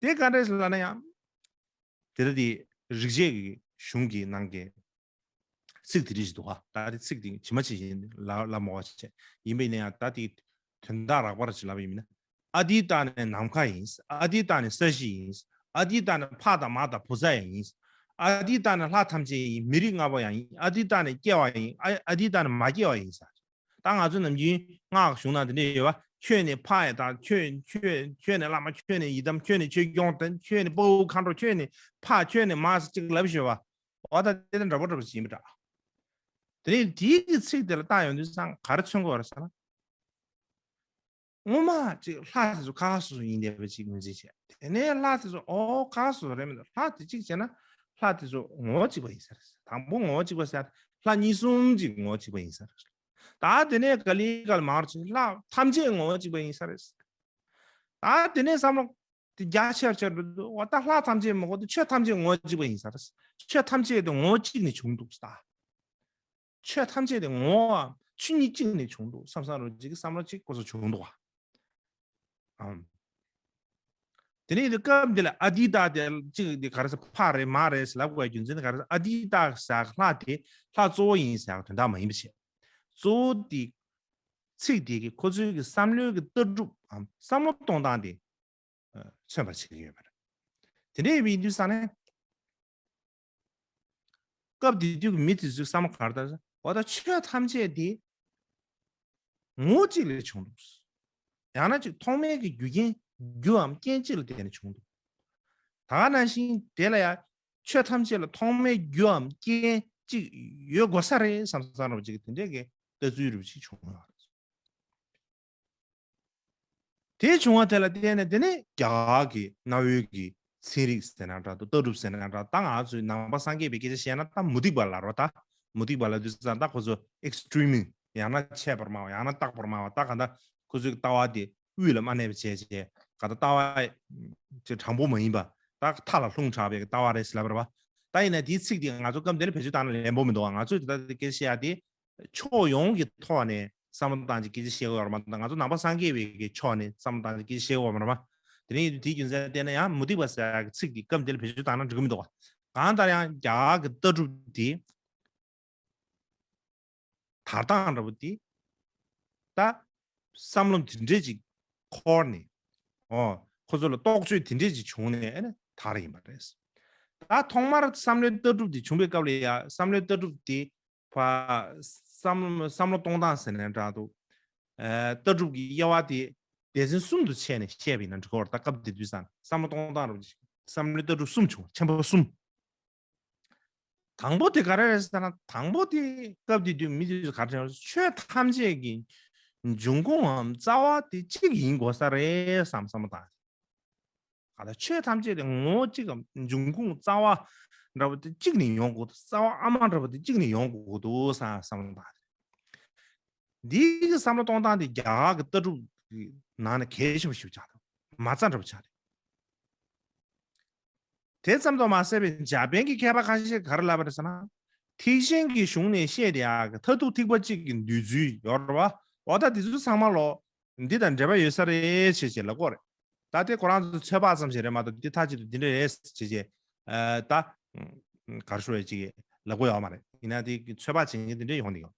དེ་ག་འདྲས་ལབ་ན་ཡང་། དེ་ལྟ་དེ་རིག་བྱེད་ཀྱི་གཞུང་གི་ནང་གི་ཚིག་དེ་འདྲ་ཞིག་འདུག་ག་ད་དེ་ཚིག་དེ་ཇི་མ་ཇི་བཞིན་ལ་ལ་མོ་བ་བྱས་ཡིན་པ་ཡིན་ན་ཡང་། ད་དེ་དོན་དག་རགས་པ་རེ་ཞིག་ལབ་པ་ཡིན་ན། ཨ་ཏི་ཏ་ནི་ནམ་མཁའ་ཡིན། ཨ་ཏི་ཏ་ནི་ས་གཞི་ཡིན། ཨ་ཏི་ཏ་ནི་ཕ་དང་མ་དང་བུ་ཚ་ཡང་ཡིན། ཨ་ཏི་ཏ་ནི་ལྷ་ཐམས་ཅད་ཡིན། མི་རིགས་ལྔ་པོ་ཡང་ཡིན། ཨ་ཏི་ཏ་ནི་སྐྱེ་བ་ཡིན། ཨ་ཨ་ཏི་ཏ་ནི་མ་སྐྱེ་བ་ཡིན་ཟེར། ད་ང་ཚོ་ནམ་རྒྱུན་སྔགས་གཞུང་ནང་དེ་འདྲ་ཡོད་པ། ཁྱོད་ནི་ཕ་ཡི་དང་། ཁྱོད་ཁྱོད་ཁྱོད་ནི་བླ་མ། ཁྱོད་ནི་ཡི་དམ། ཁྱོད་ནི་ཆོས་སྐྱོང་དང་། ཁྱོད་ནི་དཔའ་བོ་མཁའ་འགྲོ། ཁྱོད་ནི་ཕ། ཁྱོད་ནི་མ་ཟེར་ཅིག་ལབ་ཤོད་པ། འོ་ད་དེ་དང་འདྲ་པོ་འདྲ་པོ་ཞིག་ཡིན་པ་འདྲ། དེ་ནས་དེའི་གི་ཚིག་དེ་ལ་བལྟ་ཡོང་དུས་ཙང་ག་རེ་མཚོན་གྱི་ཡོད་རེད་ཟེར་ན། སྔོན་མ་ཅིག་ལྷ་དེ་ཚོ་ཁ་ཁ་སོ་སོ་ཡིན་བསྡད་པ་ཅིག་ངོས་འཛིན་བྱས། དེ་ནས་ལྷ་དེ་ཚོ་ཨོ་ཁ་ཁ་སོ་སོ་རེད་མི་འདུག་ལྷ་དེ་གཅིག་བྱས་ན་ལྷ་དེ་ཚོ་ངོ་བོ་གཅིག་པ་ཡིན་ས་རེད། དང་པོ་ངོ་བོ་གཅིག་པ་ཟེར་ལྷ་གཉིས་གསུམ་ཅིག་ངོ་བོ་གཅིག་པ་ཡིན་ས་རེད། ད་དེ་ནས་ག་ལེ་ག་ལེ་མར་ཕྱིན་ལྷ་ཐམས་ཅད་ངོ་བོ་གཅིག་པ་ཡིན་ས་རེད། ད་དེ་ནས་བསམ་བློ་དེ་རྒྱ་ཆེར་ཆེར་འགྲོ་དུས་འོ་ད་ལྷ་ཐམས་ཅད་མི་དགོས་ཏེ་ཆོས་ཐམས་ཅད་ངོ་བོ་གཅིག་པ་ཡིན་ས་རེད། ཆོས་ཐམས་ཅད་དེ་ངོ་བོ་གཅིག་ནས་བྱུང་འདུག་ད། ཆོས་ཐམས་ཅད་དེ་ངོ་བོའམ་ཆོས་ཉིད་གཅིག་ནས་བྱུང་འདུག་བསམ་བསམ་རོ་ཅིག་གི་བསམ་བློ་ཅིག་ཁོ་ཚོ་བྱུང་འདུག་བ། ཨམ། དེ་ནས་དེ་སྐབས་འདི་ལ་ཨ་ཏི་ཏ་དེ་གཅིག་དེ་ག་རེ་ཟེར། ཕ་རེད་མ་རེད་ཟེར་ལབ་དགོས་རྒྱུ་མཚན་དེ་ག་རེ་ཟེར། ཨ་ཏི་ཏ་ཟེར་ལྷ་དེ་ལྷ་གཙོ་བོ་ཡིན་ཟེར་དོན་དག་མ་ཡིན་པ་བྱས། གཙོ་བོ་དེ་ཚིག་དེ་གི་ཁོ་ཚོའི་གི་བསམ་བློའི་གི་ལྟ་གྲུབ་བམ་བསམ་བློ་གཏོང་སྟངས་དེ་མཚོན་པར་བྱེད་ཀྱི་ཡོད་པ་རེད། དེ་འདྲ་ཡིན་དུས་ཙང་ནས་སྐབས་དེ་དུས་ཀྱི་མི་དེ་ཚོའི་བསམ་བློ་ག་རེ་ལྟར། འོ་ད་ཆོས་ཐམས་ཅད་དེ་ངོ་བོ་གཅིག་ལས་བྱུང་འདུག་ཡང་ན་ཅིག་ཐོག་མའི་གི་རྒྱུ་རྐྱེན་རྒྱུའམ་རྐྱེན་གཅིག་ལ་བརྟེན་ནས་བྱུང་འདུག་ད་ག་ནང་བཞིན་དེ་ལ་ཡང་ཆོས་ཐམས་ཅད་ལ་ཐོག་མའི་རྒྱུའམ་རྐྱེན་གཅིག་ཡོད་དགོས་ས་རེད་བསམ་བསམ་རོ་ཅིག་དེ་འདྲའི་གི་ལྟ་ཚུལ་རུ་ཅིག་བྱུང་ཡོད་རེད། དེ་བྱུང་བ་དེ་ལ་བརྟེན་ནས་དེ་ནས་རྒྱ་གར་གྱི་གནའ་བོའི་གི་ཚན་རིག་ཟེར་ན་འདྲ་འདུག་ལྟ་གྲུབ་ཟེར་ན་འདྲ། ད་ང་ཚོའི་ནང་པ་སངས་རྒྱས་པའི་སྐད་ཆ་བཤད་ན་ད་མུ་སྟེགས་པ་ལབ་རོགས། ད་མུ་སྟེགས་པ་ལབ་དུས་ཙང་ད་ཁོ་ཚོ་ཨེག་སི་ཊི་རི་མི་ཡང་ན་ཆད་པར་སྨྲ་བ་ཡང་ན་རྟག་པར་སྨྲ་བ། ད་གང་ལྟར་ཁོ་ཚོའི་ལྟ་བ་དེ་དབུས་ལ་མ་གནས་པ་བྱས་བྱས་གང་ལྟར་ལྟ་བ་ཅིག་དྲང་པོ་མ་ཡིན་པ། ད་མཐའ་ལ་ལྷུང་དྲགས་པའི་ལྟ་བ་རེད་ཟེར་ལབ་པ་རེད་པ། ད་ཡིན་ན་དེའི་ཚིག་དེ་ང་ཚོ་སྐབས་འདིར་བེད་སྤྱོད་བཏང་ན་ལན་པོ་མི་འདུག་བ། ང་ཚོས་དེ་ལྟ་སྐད་ཆ་བཤད་ཡ་དེ། ཕྱོགས་ཡོངས་ཀྱི་ཐོག་ནས་བསམ་བློ་བཏང་ཅིག་སྐད་ཆ་བཤད་དགོས་པ་རེད་མ་གཏོགས། ང་ཚོ་ནང་པ་སངས་རྒྱས་པའི་གི་ཕྱོགས་ནས་བསམ་བློ་བཏང་ཅིག་སྐད་ཆ་བཤད་དགོས་པ་རེད་མ། དེ་ནས་དེའི་རྒྱུ་མཚན་བལྟས་ན་ཡང་མུ་སྟེགས་པ་ཟེར་ཡག་གི་ཚིག་འདི་སྐབས་འདིར་བེད་སྤྱོད་བཏང་ན་འགྲིག་གི་མི་འདུག་བ། གང་ལྟར་ཡང་རྒྱ་གར་གྱི་ལྟ་གྲུབ་འདི་དར་སྟངས་འདྲ་པོ་འདི་ད་བསམ་བློ་འདི་འདྲས་ཅིག་འཁོར་ནས། ཨོ། ཁོ་ཚོ་ལ་རྟོག་དཔྱོད་དེ་འདྲས་ཅིག་བྱུང་ནས་ཨ་ནི་དར་ཡིན་པ་རེད། ད་ཐོག་མར་བསམ་བློའི་ལྟ་གྲུབ་འདི་བྱུང་བའི་སྐབས་ལ་ཡ་བསམ་བློའི་ལྟ་གྲུབ་འདི་ཕ། བསམ་བསམ་བློ་གཏོང་སྟངས་ཟེར་ནའང་འདྲ་འདུག་ཨ། ལྟ་གྲུབ་ཀྱི་དབྱེ་བ་དེ་སྡེ་ཚན་གསུམ་དུ་ཕྱེ་ནས་བཤད་པ་ཡིན་ན་འགྲིག་གི་རེད། ད་སྐབས་དེ་དུས་ཙང་བསམ་བློ་གཏོང་སྟངས་རུ་བསམ་བློའི་ལྟ་གྲུབ་གསུམ་བྱུང་། ཆེན་པོ་གསུམ། དང་པོ་དེ་ག་རེ་རེད་ཟེར་ན། དང་པོ་དེ་སྐབས་དེ་དུས་མི་དེ་ཚོ་ག་རེ་བྱས་ན། ཆོས་ཐམས་ཅད་ཀྱི་ འབྱུང་ཁུངས་འམ་རྩ་བ་དེ་གཅིག་ཡིན་དགོས་ས་རེད་བསམ་བསམ་བློ་བཏང་། ག་ད་ཆོས་ཐམས་ཅད་དེ་ངོ་བོ་གཅིག་གམ་འབྱུང་ཁུངས་རྩ་བ་འདྲ་བོ་དེ་གཅིག་ནས་ཡོང་དགོས་འདུག་རྩ་བ་ཨ་མ་འདྲ་བོ་དེ་གཅིག་ནས་ཡོང་དགོས་འདུག་བསམ་བསམ་བློ་བཏང་། འདིའི་གི་བསམ་བློ་གཏོང་སྟངས་དེ་རྒྱ་གར་གི་ལྟ་གྲུབ་ཀྱི་ནང་ནས་གལ་ཆེན་པོ་ཞིག་ཆགས་འདུག་མ་རྩ་འདྲ་བོ་ཆགས་འདུག་དེ་ཙམ་དུ་མ་ཟད་པའི་འཇར་པན་གྱི་མཁས་པ་ཁ་ཤས་ག་རེ་ལབ་པ་རེད་ཟེར་ན། ཐེག་ཆེན་གྱི་གཞུང་ནས་བཤད་བསྡད་ཡག་གི་མཐར་ཐུག་ཐེག་པ་གཅིག་གི་འདོད་ཚུལ་ཡོད་རེད་བ། འོ་ད་དེ་ཚོ་ཚང་མ་ལོ་འདི་དང་འབྲེལ་བ་ཡོད་ས་རེད་ཞེས་བྱས་ལབ་ཀྱི་ཡོད་རེད། ད་དེ་ཁོ་རང་ཚོ་ཚོད་དཔག་ཙམ་ཞིག་རེད་མ་གཏོགས་འདི་མཐའ་གཅིག་ཏུ་འདི་འདྲ་རེད་ཞེས་བྱས་ད་ག་རེ་ཞུ་བའི་ཅིག་ལབ་ཀྱི་ཡོད་མ་རེད། ཡིན་ན་དེ་ཚོད་དཔག་བྱེད་མཁན་འདི་འདྲ་ཡོང་གི་ཡོད།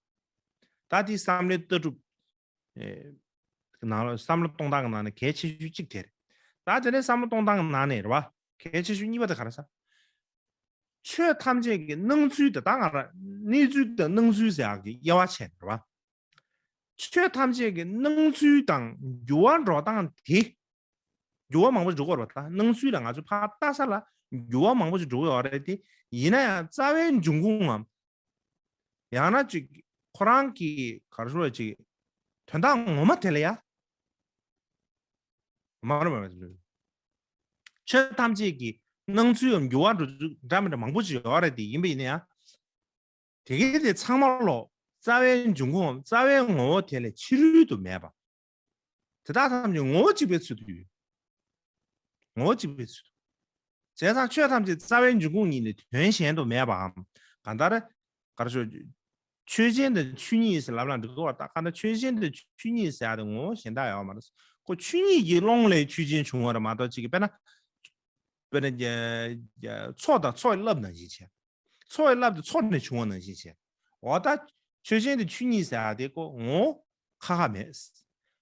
ད་དེ་བསམ་བློའི་ལྟ་གྲུབ་ནང་ལ་བསམ་བློ་གཏོང་སྟངས་ཀྱི་ནང་ནས་གལ་ཆེ་ཤོས་གཅིག་དེ་རེད། ད་དེ་ནས་བསམ་བློ་གཏོང་སྟངས་ཀྱི་ནང་ནས་རེད་བ། གལ་ཆེ་ཤོས་གཉིས་པ་དེ་ག་རེ་ཟེར། ཆོས་ཐམས་ཅད་ཀྱི་སྣང་ཚུལ་དེ་ད་ང་རང་གནས་ཚུལ་དང་སྣང་ཚུལ་ཟེར་ཡག་གི་དབྱེ་བ་ཕྱེ་ནས་རེད་བ། ཆོས་ཐམས་ཅད་ཀྱི་སྣང་ཚུལ་དང་འགྱུར་བ་འགྲོ་སྟངས་དེ། འགྱུར་བ་མང་པོ་ཞིག་འགྲོ་གི་ཡོད་རེད་བ། ད་སྣང་ཚུལ་ལ་ང་ཚོས་ཕར་ལྟ་ས་ལ་འགྱུར་བ་མང་པོ་ཞིག་འགྲོ་གི་ཡོད་རེད་དེ། ཡིན་ན་ཡང་རྩ་བའི་འབྱུང་ཁུངས་ངམ། ཡང་ན་ཅིག་ཁོ་རང་གི་ག་རེ་ཞུ་བ་ཅིག་དོན་དག་ངོ་མ་དེ་ལ་ཡ། མ་རེད་མ་རེད། ཆོས་ཐམས་ཅད་ཀྱི་སྣང་ཚུལ་ངམ་འགྱུར་བ་འགྲོ་ཚུལ་འདྲ་མི་འདྲ་མང་པོ་ཞིག་ཡོད་རེད་དེ། ཡིན་པ་ཡིན་ན་ཡང་། དེ་གའི་དེ་ཚང་མ་ལོ་རྩ་བའི་འབྱུང་ཁུངས་རྩ་བའི་ངོ་བོ་དེ་ལས་ཕྱི་རོལ་དུ་མེད་པ། དེ་དག་ཐམས་ཅད་ངོ་བོ་གཅིག་པའི་ཚུལ་དུ་ཡོད། ངོ་བོ་གཅིག་པའི་ཚུལ་དུ། བྱས་ཙང་ཆོས་ཐམས་ཅད་རྩ་བའི་འབྱུང་ཁུངས་ཉིད་ནས་དོན་གཞན་དུ་མེད་པའམ། གང་ལྟར། ག་རེ་ཞུ། ཆོས་ཅན་དང་ཆོས་ཉིད་ཟེར་ལབ་ལ་འགྲིག་གི་ཡོད་རེད། ད་གང་ལྟར་ཆོས་ཅན་དང་ཆོས་ཉིད་ཟེར་ཡག་དེ་ངོ་བོ་གཞན་དག་ཡོད་མ་རེད། ཁོ་ཆོས་ཉིད་ཀྱི་ཀློང་ལས་ཆོས་ཅན་བྱུང་བ་རེད་མ་གཏོགས་ཅིག་གི་དཔེར་ན། དཔེར་ན། ཚོགས་དང་ཚོགས་ཀྱི་རླབས་ནང་བཞིན་བྱས། ཚོགས་ཀྱི་རླབས་དེ་ཚོགས་ནས་བྱུང་བ་ནང་བཞིན་བྱས། འོ་ད། ཆོས་ཅན་དང་ཆོས་ཉིད་ཟེར་ཡག་དེ་ཁོ་ངོ་བོ་ཁ་ཁ་མེད།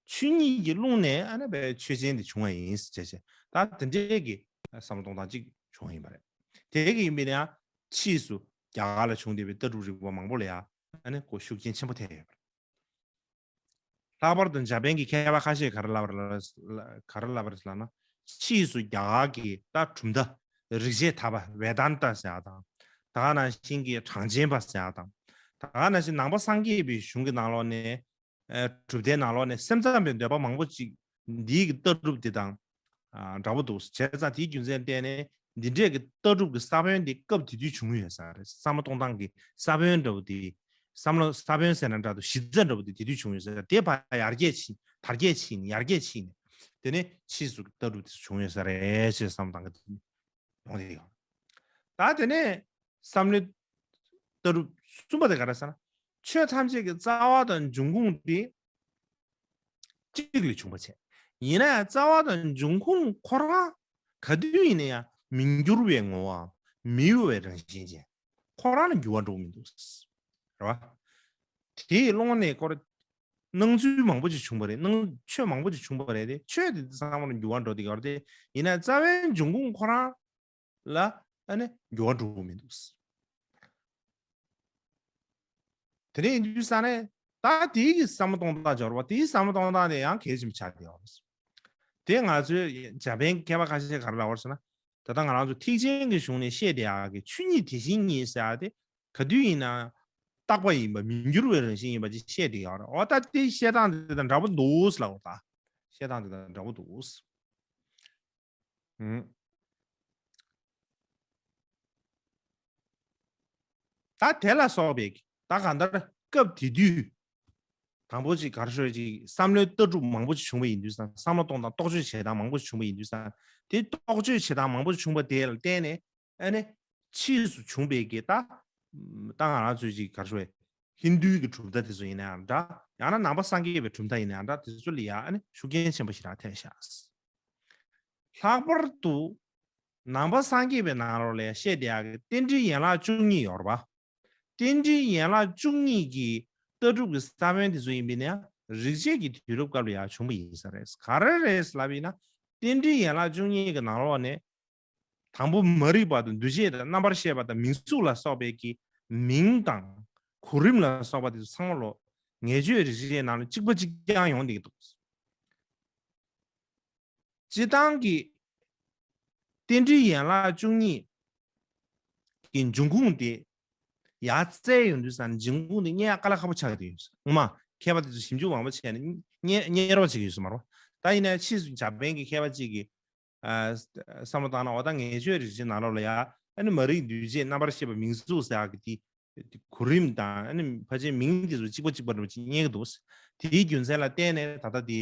ཆོས་ཉིད་ཀྱི་ཀློང་ནས་ཨ་ནི་བས་ཆོས་ཅན་དེ་བྱུང་བ་ཡིན་ཟེར་བྱས། ད་དེ་འདྲའི་གི་བསམ་བློ་གཏོང་སྟངས་གཅིག་བྱུང་བ་ཡིན་པ་རེད། དེ་གི་ཡིན་པས་ན་ཡང་ཕྱིས་སུ་རྒྱ་གར་ལ་བྱུང་བསྡད་པའི་ལྟ་གྲུབ་རིག་པ་མང་པོ་ལ་ཡང་ཨ་ནི་ཁོ་ཤུགས་རྐྱེན་ཆེན་པོ་ཐེབས་ཡོད་པ་རེད། ལྷག་པར་དུ་འཇར་པན་གྱི་མཁས་པ་ཁ་ཤས་ག་རེ་ལབ་པ་རེད་ལབ། ག་རེ་ལབ་པ་རེད་ལབ་ན། ཕྱིས་སུ་རྒྱ་གར་གྱི་ད་གྲུབ་མཐའ་རིག་བྱེད་ཐར་པ་ཝེ་དན་ཏ་ཟེར་ཡག་དང་། ད་ག་ནང་བཞིན་གྱི་གྲངས་ཅན་པ་ཟེར་ཡག་དང་། ད་ག་ནང་བཞིན་ནང་པ་སངས་རྒྱས་པའི་གཞུང་གི་ནང་ལོགས་ནས་ཨ་གྲུབ་མཐའི་ནང་ལོགས་ནས་སེམས་ཙམ་པའི་འདོད་པ་མང་པོ་ཅིག་འདིའི་གི་ལྟ་གྲུབ་འདི་དང་ཨ་འདྲ་པོ་འདུག་བྱས་ཙང་དེའི་རྒྱུ་མཚན་བརྟེན་ནས་འདི་འདྲས་ཀྱི་ལྟ་གྲུབ་ཀྱི་ས་བོན་འདི་སྐབས་དེ་དུས་བྱུང་ཡོད་ས་རེད། བསམ་བློ་གཏོང་སྟངས་ཀྱི་ས་བོན་འདྲ་པོ་དེ། བསམ་བློ་ས་བོན་ཟེར་ན་འདྲ་འདུག་གཞི་རྩ་འདྲ་པོ་དེ་དེ་དུས་བྱུང་ཡོད་ས་རེད། དེ་ཕར་ཡར་རྒྱས་ཕྱིན་དར་རྒྱས་ཕྱིན་ཡར་རྒྱས་ཕྱིན་ནས་དེ་ནས་ཕྱིས་སུ་ལྟ་གྲུབ་དེ་བྱུང་ཡོད་ས་རེད་ཅེས་བསམ་བཏང་གི་འདུག་ཡོང་དེ་ཡོང་། ད་དེ་ནས་བསམ་བློའི་ལྟ་གྲུབ་གསུམ་པ་དེ་ག་རེ་ཟེར་ན། ཆོས་ཐམས་ཅད་ཀྱི་རྩ་བ་དང་འབྱུང་ཁུངས་དེ་གཅིག་ལས་བྱུང་བ་བྱས། ཡིན་ན་ཡང་རྩ་བ་དང་འབྱུང་ཁུངས་ཁོ་རང་ག་དུས་ཡིན་ན་ཡང་མི་འགྱུར་བའི་ངོ་བོའམ་མི་གཡོ་བའི་རང་བཞིན་ཅན། ཁོ་རང་ལ་འགྱུར་བ་འགྲོ་གི་མི་འདུག་རེད་བ། དེའི་ཀློང་ནས་ཁོ་རང་སྣང་ཚུལ་མང་པོ་ཞིག་བྱུང་བ་རེད། སྣང་ཆོས་མང་པོ་ཞིག་བྱུང་བ་རེད་དེ། ཆོས་དེ་ཚང་མ་ལ་འགྱུར་བ་འགྲོ་དེ་ག་རེད་དེ། ཡིན་ན་རྩ་བའི་འབྱུང་ཁུངས་ཁོ་རང་ལ་ཨ་ནི་འགྱུར་བ་འགྲོ་གི་མི་འདུག་དེ་འདྲ་ཡིན་དུས་ས་ནས་ད་དེའི་གི་བསམ་བློ་གཏོང་སྟངས་སྦྱོར་བ་དེའི་བསམ་བློ་གཏོང་སྟངས་དེ་ཡང་གལ་ཆེན་པོ་ཆགས་བསྡད་ཡོད་རེད། དེ་ང་ཚོས་འཇར་པན་མཁས་པ་ཁ་ཤས་ག་རེ་ལབ་པ་རེད་ཟེར་ན། ད་ལྟ་ང་རང་ཚོ་ཐེག་ཆེན་གྱི་གཞུང་ནས་བཤད་བསྡད་ཡག་གི་ཆོས་ཉིད་དེ་བཞིན་ཉིད་ཟེར་ཡག་དེ་ག་དུས་ཡིན་ན་རྟག་པ་ཡིན་པ་མི་འགྱུར་བའི་རང་བཞིན་ཡིན་པ་ཅིག་བཤད་བསྡད་ཡོད་རེད། འོ་ད་དེ་བཤད་སྟངས་དེ་དང་འདྲ་པོ་འདུག་ལབ་པ། ད་བཤད་སྟངས་དེ་དང་འདྲ་པོ་འདུག་ཨུམ། ད་དེ་ལ་སོགས་པའི་ད་གང་ལྟར་སྐབས་དེ་དུས་དང་པོ་ཅིག་ག་རེ་ཞུ་ཅིག་བསམ་བློའི་ལྟ་གྲུབ་མང་པོ་ཞིག་བྱུང་བ་ཡིན་དུས་ཙང་། བསམ་བློ་གཏོང་སྟངས་རྟོག་དཔྱོད་བྱེད་སྟངས་མང་པོ་ཞིག་བྱུང་བ་ཡིན་དུས་ཙང་། དེ་རྟོག་དཔྱོད་བྱེད་སྟངས་མང་པོ་ཞིག་བྱུང་བ་དེ་ལ་བརྟེན་ནས་ཨ་ནི་ཕྱིས་སུ་བྱུང་བའི་གི་ད་ད་ང་རང་ཚོའི་ཅིག་ག་རེ་ཞུ་བའི་ཧིན་རྡུའི་གི་གྲུབ་མཐའ་དེ་ཚོ་ཡིན་ན་ཡང་འདྲ། ཡང་ན་ནང་པ་སངས་རྒྱས་པའི་གྲུབ་མཐའ་ཡིན་ན་ཡང་འདྲ། དེ་ཚོ་ལ་ཡང་ཨ་ནི་ཤུགས་རྐྱེན་ཆེན་པོ་ཞེ་དྲག་ཐེབས་ཤག་ལྷག་པར་དུ་ནང་པ་སངས་རྒྱས་པའི་ནང་ལོགས་ལ་བཤད་བསྡད་ཡག་གི་རྟེན་འབྲེལ་ཡན་ལག་བཅུ་གཉིས་ཡོད་རེད་པ། རྟེན་འབྲེལ་ཡན་ལག་བཅུ་གཉིས་ཀྱི་ལྟ་གྲུབ་ཀྱི་ས་བོན་དེ་ཚོ་ཡིན་པས་ན་རིག་བྱེད་ཀྱི་དུས་རབས་སྐབས་ལ་ཡང་བྱུང་བ་ཡིན་ས་རེད། ག་རེ་རེད་ལབ་ཡིན་ན། རྟེན་འབྲེལ་ཡན་ལག་བཅུ་གཉིས་ཀྱི་ནང་ལོགས་ནས་དང་པོ་མ་རིག་པ་དང་འདུ་བྱེད་དང་རྣམ་པར་ཤེས་པ་དང་མིང་གཟུགས་ལ་སོགས་པའི་གི་མིང་དང་གོ་རིམ་ལ་སོགས་པ་དེ་ཚོ་ཚང་མ་ལོ་ངེས་བརྗོད་རིག་བྱེད་ནང་ལ་གཅིག་པ་གཅིག་རྐྱང་ཡོང་བསྡད་ཀྱི་འདུག་སྤྱིར་བཏང་གི་རྟེན་འབྲེལ་ཡན་ལག་བཅུ་གཉིས་ཀྱི་འབྱུང་ཁུངས་དེ་ཡར་བཙལ་ཡོང་དུས་ཙང་འབྱུང་ཁུངས་དེ་རྙེད་ཡག་དཀའ་ལས་ཁག་པོ་ཆགས་ཀྱི་ཡོད། ངོ་མ་ མཁས་པ་དེ་ཚོ་ཞིབ་འཇུག་མང་པོ་བྱས་ནས་རྙེད་རྙེད་རོགས་བྱེད་ཀྱི་ཡོད་ས་མ་རེད་པ། ད་ཡིན་ན་ཕྱིས་སུ་འཇར་པན་གྱི་མཁས་པ་གཅིག་གིས་ཨ་བསམ་བློ་བཏང་ན། འོ་ད་ངེས་བརྗོད་རིག་བྱེད་ནང་ལོགས་ལ་ཡ་ཨ་ནི་མ་རིག་འདུས་བྱས་རྣམ་པར་ཤེས་པ་མིང་གཟུགས་ཟེར་ཡག་གི་དེ་གོ་རིམ་དང་། ཨ་ནི་ཕལ་ཆེར་མིང་དེ་ཚོ་གཅིག་པ་གཅིག་པ་འདྲ་བོ་ཅིག་རྙེད་ཀྱི་འདུག། དེའི་རྒྱུ་མཚན་ལ་བརྟེན་ནས་ད་ལྟ་དེ་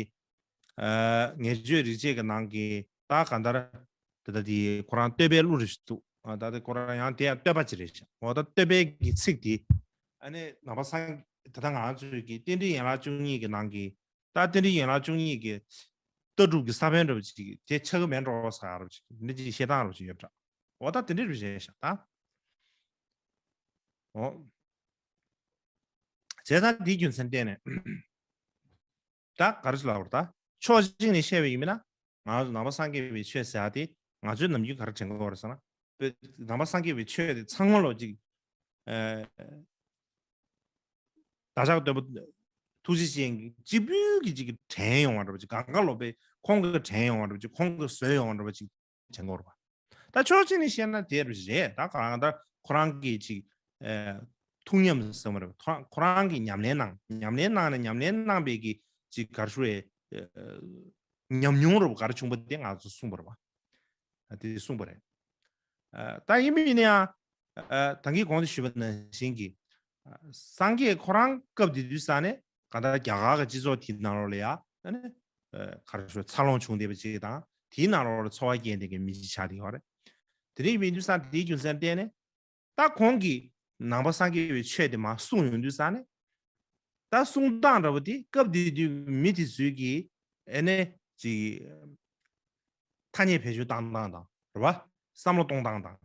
ཨ་ངེས་བརྗོད་རིག་བྱེད་ཀྱི་ནང་གི་ད་གང་ལྟར་ད་ལྟ་དེ་ཁོ་རང་བསྟོད་པའི་གླུ་རེ་ཞིག་འདུག། ཨ་ད་ལྟ་ཁོ་རང་ཡང་དེ་ཡང་བསྟོད་པ་ཅིག་རེད་ཤག། འོ་ད་བསྟོད་པའི་གི་ཚིག་དེ་ཨ་ནི་ནང་པ་སངས། ད་ལྟ་ང་ཚོས་ཀྱི་རྟེན་འབྲེལ་ཡན་ལག་བཅུ་གཉིས་ཀྱི་ནང་གི། ད་རྟེན་འབྲེལ་ཡན་ལག་བཅུ་གཉིས་ཀྱི་ལྟ་གྲུབ་ཀྱི་ས་བོན་འདྲ་བོ་ཅིག་དེ་ཆགས་ཀྱི་མེད་འགྲོ་ཟེར་ཡག་འདྲ་བོ་ཅིག་འདི་ཅིག་བཤད་སྟངས་འདྲ་བོ་ཅིག་ཡོད་པ་འདྲ། འོ་ད་དེ་འདྲ་རེད་བཤད་ཤག་ད། འོ། བྱས་ཙང་དེའི་རྒྱུ་མཚན་བརྟེན་ནས་ད་ག་རེ་ལབ་དགོས་རེད། ད་ཕྱོགས་གཅིག་ནས་བཤད་པ་ཡིན་ན། ང་ཚོ་ནང་པ་སངས་རྒྱས་པའི་ཆོས་ཟེར་ཡག་དེ་ང་ཚོས་ནམ་རྒྱུན་ག་རེ་དྲན་གྱི་ཡོད་རེད་ཟེར་ན། དཔེ་ནང་པ་སངས་རྒྱས་པའི་ཆོས་དེ་ཚང་མ་ལོ་ཅིག་ཨ་བདག་ཅག་སྟོན་པ་ཐུགས་རྗེ་ཅན་གྱི་གཅིག་པུའི་གི་ཅིག་གི་དྲན་ཡོང་བ་འདྲ་བ་ཅིག། གང་ག་ལོ་པའི་ཁོང་གི་དྲན་ཡོང་བ་འདྲ་བ་ཅིག། ཁོང་གི་བཟོས་ཡོང་བ་འདྲ་བ་ཅིག་དྲན་གྱི་ཡོད་རེད་པ། ད་ཕྱོགས་གཅིག་ནས་བཤད་ན་དེ་རེད་རེད། ད་གང་ལྟར་ཁོ་རང་གིས་ཅིག་ཨ་ཐུགས་ཉམས་ཟེར་བ་རེད། ཁོ་རང་ཁོ་རང་གིས་ཉམས་ལེན་གནང་། ཉམས་ལེན་གནང་ནས་ཉམས་ལེན་གནང་པའི་གི་ཅིག་ག་རེ་ཞུ་དགོས་རེད། ཨ་ཉམས་མྱོང་འདྲ་བོ་ག་རེ་བྱུང་པ་དེ་ང་ཚོ་གསུངས་པ་རེད་པ། ཨ་དེ་གསུངས་པ་རེད། ཨ་ད་ཡིན་པ་ཡིན་ན་ཡང་ཨ་ད་གིན་གོང་དུ་ཞུས་པ་ནང་བཞིན་གྱི་ཨ་སངས་རྒྱས་ཁོ་རང་སྐབས་དེ་དུས་ས་ནས་གང་ལྟར་རྒྱ་གར་གྱི་སྤྱི་ཚོགས་དེའི་ནང་ལོགས་ལ་ཡ་ཨ་ནི་ཨ་ག་རེ་ཞུ། འཚར་ལོངས་བྱུང་བསྡད་པ་ཅིག་དང་། དེའི་ནང་ལོགས་ལ་འཚོ་བ་སྐྱེལ་བསྡད་མཁན་མི་ཅིག་ཆགས་བསྡད་ཡོད་རེད། དེ་འདྲ་ཡིན་དུས་ས་དེའི་རྒྱུ་མཚན་བརྟེན་ནས། ད་ཁོང་གིས་ནང་པ་སངས་རྒྱས་པའི་ཆོས་དེ་མར་གསུངས་ཡོང་དུས་ས་ནས། ད་གསུང་སྟངས་འདྲ་བོ་དེ་སྐབས་དེ་དུས་མི་དེ་ཚོས་ཀྱིས་ཨ་ནི་ཅིག་ཐ་སྙད་བེད་སྤྱོད་བཏང་སྟངས་དང་རེད་པ། བསམ་བློ་གཏོང་སྟངས་དང་།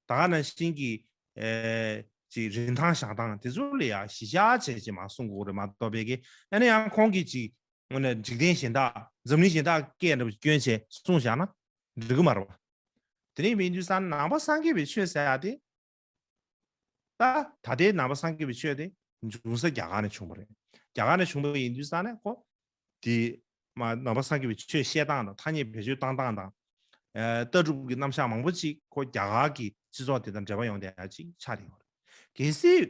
ད་ག་ནང་བཞིན་གྱི་ཨེ་ཅིག་རིན་ཐང་བཞག་སྟངས་དེ་ཚོ་ལ་ཡ་གཞི་བཞག་བྱས་བྱས་མར་གསུང་དགོས་རེད་མ་གཏོགས་པའི་གི། ཨ་ནི་ཡང་ཁོང་གིས་ཅིག་དངོས་གནས་འཇིག་རྟེན་གཞན་དག་འཛམ་གླིང་གཞན་དག་སྐད་འདྲ་བོ་སྐྱོན་བྱས་གསུངས་བཞག་ན་འགྲིག་གི་མ་རེད་པ། དེ་ནས་མིན་དུས་ས་ནང་པ་སངས་རྒྱས་པའི་ཆོས་ཟེར་ཡ་དེ། ད་ད་ལྟའི་ནང་པ་སངས་རྒྱས་པའི་ཆོས་དེ་འབྱུང་ས་རྒྱ་གར་ནས་བྱུང་བ་རེད། རྒྱ་གར་ནས་བྱུང་བ་ཡིན་དུས་ས་ནས་ཁོ་དེ་མ་ནང་པ་སངས་རྒྱས་པའི་ཆོས་བཤད་སྟངས་དང་ཐ་སྙད་བེད་སྤྱོད་བཏང་སྟངས་དང་། ཨ་ལྟ་གྲུབ་ཀྱི་རྣམ་གཞག་མང་པོ་ཅིག་ཁོ་རྒྱ་གར་གྱི་སྤྱི་ཚོགས་དེ་དང་འབྲེལ་བ་ཡོང་བསྡད་ཡ་ཅིག་ཆགས་བསྡད་ཡོད་རེད། གལ་སྲིད་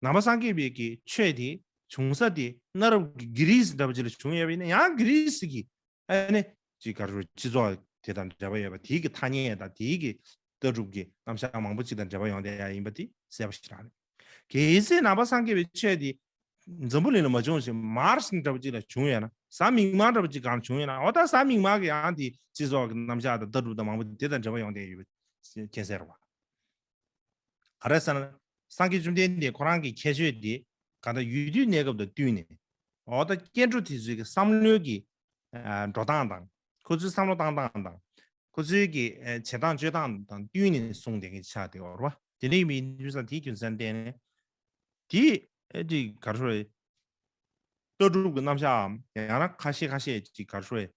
ནང་པ་སངས་རྒྱས་པའི་གི་ཆོས་དེ་བྱུང་ས་དེ་གནའ་རབས་ཀྱི་གྷི་རི་སི་འདྲ་པོ་ཅིག་ལ་བྱུང་ཡོད་པ་ཡིན་ན། ཡང་གྷི་རི་སི་གི་ཨ་ནི་ཅིག་ག་རེ་ཞུ། སྤྱི་ཚོགས་དེ་དང་འབྲེལ་བ་ཡོད་པ་དེའི་གི་ཐ་སྙད་དང་དེའི་གི་ལྟ་གྲུབ་ཀྱི་རྣམ་གཞག་མང་པོ་ཅིག་དང་འབྲེལ་བ་ཡོང་བསྡད་ཡ་ཡིན་པ་དེ་གསལ་པོ་ཞེ་དྲག་རེད། གལ་སྲིད་ནང་པ་སངས་རྒྱས་པའི་ཆོས་དེ་འཛམ་བུ་གླིང་ལ་མ་བྱུང་ཞིང་མར་སི་འདྲ་པོ་ཅིག་ལ་བྱུང་ཡོད་ན། གཟའ་མིག་དམར་འདྲ་པོ་ཅིག་སྒང་ལ་བྱུང་ཡོད་ན། འོ་ད་གཟའ་མིག་དམར་གི་ཡང་དེ་སྤྱི་ཚོགས་ཀྱི་རྣམ་གཞག་དང་ལྟ་གྲུབ་དང་མང་པོ་དེ་དང་འབྲེལ་བ་ཡོང་བསྡད་ཡོད་པ་མཁྱེན་གསལ་རེད་པ། ག་རེ་ཟེར་ན། སངས་རྒྱས་བཅོམ་ལྡན་འདས་ཁོ་རང་གི་ཁྱད་ཆོས་དེ་གང་ལྟར་ཡུལ་དུས་གནས་སྐབས་དང་བསྟུན་ནས། འོ་ད་སྐྱེ་འགྲོ་དེ་ཚོའི་གི་བསམ་བློའི་གི་ཨ་འགྲོ་སྟངས་དང་། ཁོ་ཚོའི་བསམ་བློ་བཏང་སྟངས་དང་། ཁོ་ཚོའི་གི་ཨ་བྱེད་སྟངས་སྤྱོད་སྟངས་དང་བསྟུན་ནས་གསུངས་བསྡད་མཁན་ཆགས་བསྡད་ཡོད་རེད་པ། དེ་འདྲ་ཡིན་པའི་དུས་ཙང་དེའི་རྒྱུ་མཚན་བརྟེན་ནས། དེ་ཨེ་དེ་ག་རེ་ཞུ་དགོས་རེད། ལྟ་གྲུབ་ཀྱི་རྣམ་གཞག་ཡང་ན་ཁ་ཤས་ཁ་ཤས་ཅིག་ག་རེ་ཞུ་དགོས་རེད།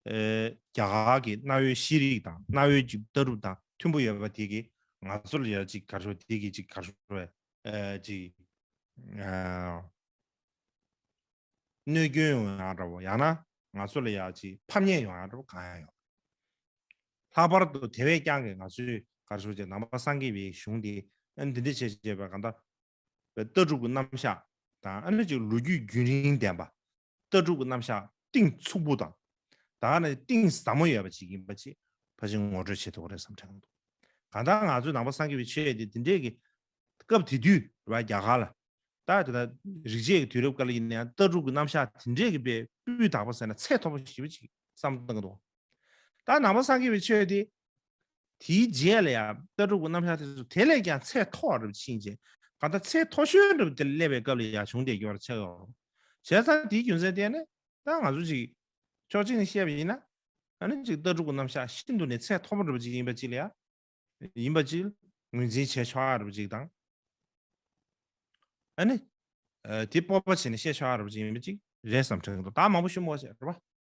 ཨེ་རྒྱ་གར་གྱི་གནའ་བོའི་ཤེས་རིག་དང་གནའ་བོའི་ཅིག་ལྟ་གྲུབ་དང་མཐུན་པོ་ཡོད་པ་དེ་གིས་ང་ཚོ་ལ་ཡ་ཅིག་ག་རེ་ཞུ་དགོས། དེ་གིས་ཅིག་ག་རེ་ཞུ་དགོས་རེད། ཨེ་ཅིག་ཨ་གནོད་སྐྱོན་ཡོང་ཡག་འདྲ་བོ། ཡང་ན་ང་ཚོ་ལ་ཡ་ཅིག་ཕམ་ཉེས་ཡོང་ཡག་འདྲ་བོ་གང་ཡང་ཡོད། ལྷག་པར་དུ་དེ་བས་ཀྱང་གི་ང་ཚོས་ག་རེ་ཞུ་དགོས་རེད། ནང་པ་སངས་རྒྱས་པའི་གཞུང་འདི་ཨ་ནི་འདི་འདྲ་བྱས་བྱས་པ་གང་ལྟར་ལྟ་གྲུབ་ཀྱི་རྣམ་གཞག་དང་། ཨ་ནི་ཅིག་ལོ་རྒྱུས་རྒྱུན་རིང་ལྡན་པ། ལྟ་གྲུབ་ཀྱི་རྣམ་གཞག་གཏིང་ཚུགས་པོ་དང་། ད་ག་ནང་བཞིན་གཏིང་ཟབ་མོ་ཡོད་པ་ཅིག་ཡིན་པ་ཅིག་ཕལ་ཆེར་ངོ་སྤྲོད་བྱེད་ཐུབ་ཀྱི་རེད་བསམ་དྲན་གྱི་འདུག། གང་ལྟར་ང་ཚོའི་ནང་པ་སངས་རྒྱས་པའི་ཆོས་དེ་དེ་འདྲས་ཀྱི་སྐབས་དེ་དུས་རེད་པ། རྒྱ་གར་ལ། ད་དེ་ལྟར་རིག་བྱེད་ཀྱི་དུས་རབས་སྐབས་ལ་ཡིན་ན་ཡང་ལྟ་གྲུབ་ཀྱི་རྣམ་གཞག་དེ་འདྲས་ཀྱི་དཔེ་སྤུས་དག་པོ་ཟེར་ན་ཚད་མཐོ་པོ་ཞེ་པོ་ཅིག་བསམ་བློ་གཏོང་གི་འདུག། ད་ནང་པ་སངས་རྒྱས་པའི་ཆོས་དེ་དེའི་རྗེས་ལ་ཡང་ལྟ་གྲུབ་ཀྱི་རྣམ་གཞག་དེ་ཚོ་དེ་ལས་ཀྱང་ཚད་མཐོ་བ་འདྲ་པོ་ཕྱིན་བྱས། གང་ལྟར་ཚད་མཐོ་ཤོས་འདྲ་པོ་དེ་ལ་སླེབས་པའི་སྐབས་ལ་ཡང་བྱུང་བསྡད་ཡོད་པ་ཆགས་ཡོད་རེད། བྱས་ཙང་དེའི་རྒྱུ་མཚན་བརྟེན་ནས་ད་ང་ཚོ་ཅིག་ཕྱོགས་གཅིག་ནས་བཤད་པ་ཡིན་ན། ཨ་ནི་ཅིག་ལྟ་གྲུབ་ཀྱི་རྣམ་གཞག་ཤིན་ཏུ་ནས་ཚད་མཐོ་པོ་འདྲ་པོ་ཅིག་ཡིན་པ་ཅིག་ལ་ཡ། ཡིན་པ་ཅིག་ངོས་འཛིན་བྱས་ཆོག་ཡག་འདྲ་པོ་ཅིག་དང་། ཨ་ནི། ཨ་དེ་སྤོབས་པ་བྱས་ནས་བཤད་ཆོག་ཡག་འདྲ་པོ་ཅིག་ཡིན་པ་ཅིག་རེད་བསམ་དྲན་གྱི་འདུག། ད་མང་པོ་ཞུ་མི་དགོས་ཤག་རེད་པ།